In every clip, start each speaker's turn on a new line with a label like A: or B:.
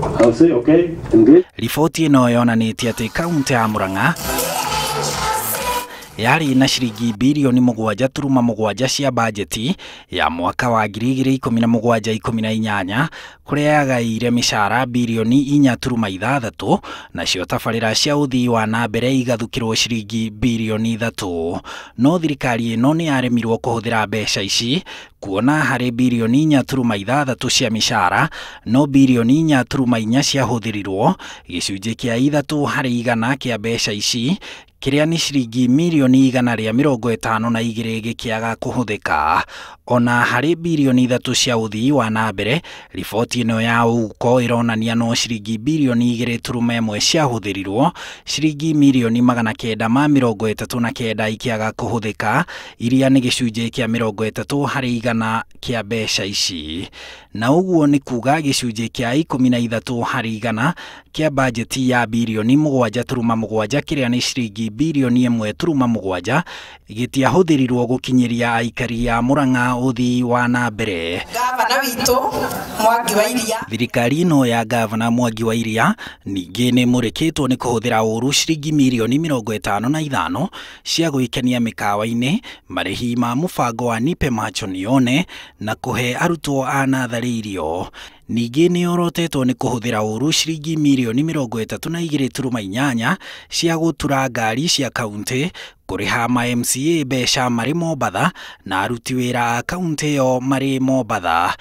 A: I'll say okay, engage.
B: Riboti ĩno yonanĩtie atĩ kaunti ya Murang'a yarĩ na ciringi birioni 7.7 cia bajeti ya mwaka wa 2017-18 kũrĩa yagaĩire mĩcara birioni 4.6 nacio tabarĩra cia ũthii wa na mbere igathukĩrwo ciringi birioni 3. No thirikari ĩno nĩ yaremirwo kũhũthĩra mbeca ici kuona harĩ birioni 4.6 cia mĩcara no birioni 4.4 ciahũthĩrirwo, gĩcunjĩ kĩa 3 harĩ igana kĩa mbeca ici kĩrĩa nĩ ciringi mirioni 152 gĩkĩaga kũhũthĩka. Ona harĩ birioni 3 cia ũthii wa na mbere, riboti ĩno ya UKO ĩronania no ciringi birioni 2.1 ciahũthĩrirwo, ciringi mirioni 939 ikĩaga kũhũthĩka, iria nĩ gĩcunjĩ kĩa 30 harĩ igana kĩa mbeca ici. Na ũguo nĩ kuga gĩcunjĩ kĩa 13 harĩ igana kĩa bajeti ya birioni 7.7 kĩrĩa nĩ ciringi birioni 1.7 gĩtiahũthĩrirwo gũkinyĩria aikari a Murang'a ũthii wa na mbere.
C: Gavana witũ Mwangi wa Iria.
B: Thirikari ĩno ya gavana Mwangi wa Iria ningĩ nĩ mũrĩkĩtwo nĩ kũhũthĩra ũru ciringi mirioni 55 cia gwĩkenia mĩkawa-inĩ, marĩhi ma mũbango wa Nipe Macho Nione na kũhe arutwo a natharĩ irio. Ningĩ nĩ yorotetwo nĩ kũhũthĩra ũru ciringi mirioni 32.8 cia gũtura ngari cia kaunti, kũrĩha ma MCA mbeca marĩ Mombatha na aruti wĩra a kaunti ĩyo marĩ Mombatha.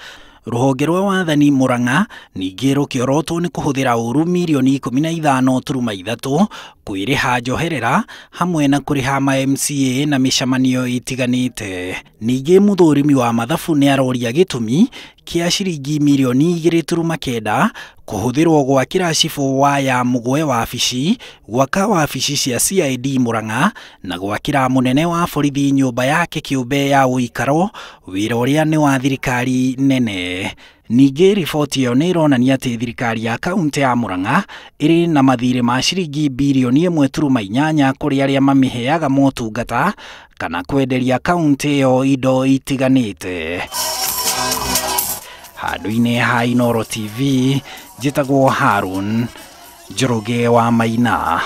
B: Rũhonge rwa wathani Murang'a ningĩ rũkĩorotwo nĩ kũhũthĩra ũru mirioni 15.3 kwĩrĩha njoherera hamwe na kũrĩha ma MCA na mĩcemanio ĩtiganĩte. Ningĩ mũthũrimi wa mathabu nĩ aroria gĩtũmi kĩa ciringi mirioni 2.9 kũhũthĩrwo gwakĩra cibũ wa ya Mũgwe wabici, gwaka wabici cia CID Murang'a na gwakĩra mũnene wa borithi nyũmba yake kĩũmbe ya ũikaro, wĩra ũrĩa nĩ wa thirikari nene. Ningĩ riboti ĩyo nĩ ĩronania atĩ thirikari ya kaunti ya Murang'a ĩrĩ na mathirĩ ma ciringi birioni 1.8 kũrĩ arĩa mamĩheaga motungata kana kwenderia kaunti ĩyo indo itiganĩte. Handũ-inĩ ha Inooro TV, njĩtagwo Harun Njoroge wa Maina.